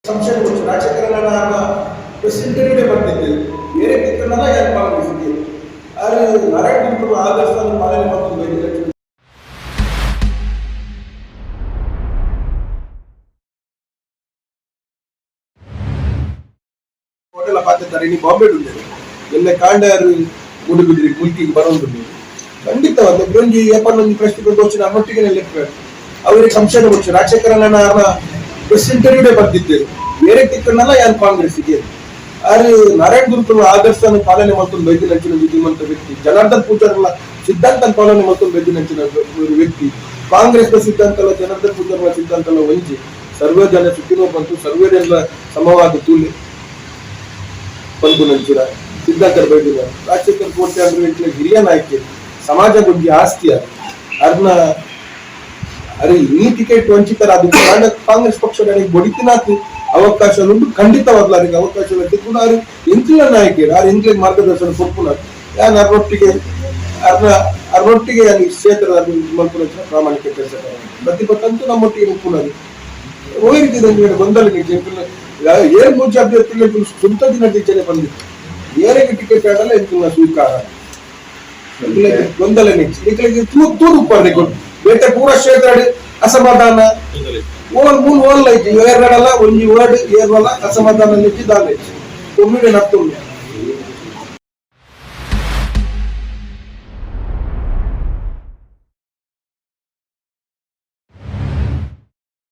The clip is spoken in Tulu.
ಸಂಶಯ ಗೊತ್ತು ರಾಜಕಾರಣ ಪ್ರೆಸಿಡೆಂಟ್ ಬರ್ತಿದ್ದೆ ಬೇರೆ ತಿಕ್ಕಣ್ಣಲ್ಲ ಯಾರು ಕಾಂಗ್ರೆಸ್ಗೆ ಆದರೆ ನಾರಾಯಣ ಗುರುಗಳು ಆದರ್ಶ ಪಾಲನೆ ಮಾಡ್ಕೊಂಡು. ಹೋಟೆಲ್ ಪಾತಿದ್ದಾರೆ ಇನ್ನು ಬಾಂಬೆ ಉಂಟು ಎಲ್ಲ ಕಾಂಡಾರು ಮುಡುಬಿದ್ರಿ ಮುಲ್ಕಿಗೆ ಬರೋದು. ಖಂಡಿತವಾದ ಒಂಜಿ ಏಪನ್ನೊಂಜಿ ಪ್ರಶ್ನೆ ಗೋಚಿನ ನಮ್ಮೊಟ್ಟಿಗೆ ಲೆಕ್ಕ ಅವರಿಗೆ ಸಂಶಯ ಗೊತ್ತು ರಾಜಕಾರಣ ಪ್ರೆಸಿಡೆಂಟ್ ಬರ್ತಿದ್ದರು ಬೇರೆ ತಿಕ್ಕಣ್ಣಲ್ಲ ಯಾರು ಕಾಂಗ್ರೆಸ್ಗೆ. ಆದ್ರೆ ನಾರಾಯಣ ಗುರುಕುಲ ಆದರ್ಶನ ಪಾಲನೆ ಮಾಡ್ಕೊಂಡು ಬೈದಿನಂಚಿನ ವಿದ್ಯಮಂತ ವ್ಯಕ್ತಿ, ಜನಾರ್ದನ್ ಪೂಜಾರಲ್ಲ ಸಿದ್ಧಾಂತ ಪಾಲನೆ ಮಾಡ್ಕೊಂಡು ಬೈದಿನಂಚಿನ ವ್ಯಕ್ತಿ. ಕಾಂಗ್ರೆಸ್ ಸಿದ್ಧಾಂತ ಅಲ್ಲ, ಜನಾರ್ದನ್ ಪೂಜಾರಲ ಸಿದ್ಧಾಂತ ಅಲ್ಲ. ಒಂಜಿ ಸರ್ವೇ ಜನ ಸುಖಿನೋ ಬಂತು, ಸರ್ವೇ ಜನ ಸಮವಾದ ತೂಲಿ ಪನ್ಪುನಂಚಿನ ಸಿದ್ಧಾಂತ ಬೈದಿನ ರಾಜಶೇಖರ್ ಕೋಟೆ ಅಂದ್ರೆ ಇಂಟ್ಲ ಹಿರಿಯ ನಾಯಕಿ, ಸಮಾಜದ ಒಂಜಿ ಆಸ್ತಿ ಅದು. ಅರ್ನ ಅರೆ ಈ ಟಿಕೆಟ್ ವಂಚಿತರ ಅದು ಕಾಂಗ್ರೆಸ್ ಪಕ್ಷದ ಬಡಿತಿನಾತ್ ಅವಕಾಶ ಉಂಟು. ಖಂಡಿತವಾಗ್ಲ ಅದಕ್ಕೆ ಅವಕಾಶ ಕೂಡ. ಆರು ಎಂಕ್ಲ ನಾಯಕರು, ಆರು ಎಂಕ್ಲಿಗೆ ಮಾರ್ಗದರ್ಶನ ಕೊಡ್ಪುನ ಯಾನ್ ಅರ್ನೊಟ್ಟಿಗೆ ಅರ್ನ ಅರ್ನೊಟ್ಟಿಗೆ ಅಲ್ಲಿ ಕ್ಷೇತ್ರದ ಮಲ್ಪುನಂಚಿನ ಪ್ರಾಮಾಣಿಕ ಕೆಲಸ ಪ್ರತಿಭಟಂತೂ ನಮ್ಮೊಟ್ಟಿಗೆ ಉಪ್ಪುನದು. ಹೋಗಿದ್ದಂಗೆ ಗೊಂದಲ ಏರ್ ಮೂಜಿ ಅಭ್ಯರ್ಥಿಗಳು ಸ್ವಂತ ದಿನ ಟೀಚರೇ ಬಂದಿತ್ತು. ಏರಿಗೆ ಟಿಕೆಟ್ ಆಡಲ್ಲ ಎಂಕಲ್ನ ಸ್ವೀಕಾರ ಗೊಂದಲ ನಿಕ್ಲಿಗೆ ತೂದು ಉಪ್ಪು ಬೇಟೆ ಪೂರ ಕ್ಷೇತ್ರ ಅಸಮಾಧಾನ. ಓಲ್ ಮೂಲ ಓಲ್ ಐತಿ ಏರ್ನಡಲ್ಲ ಒಂಜಿ ವರ್ಡ್ ಏರ್ವಲ್ಲ ಅಸಮಾಧಾನ ನಿಚ್ಚಿ ದಾಲ ಐತಿ ಒಮ್ಮಿಡೆ ನತ್ತುಂಡು.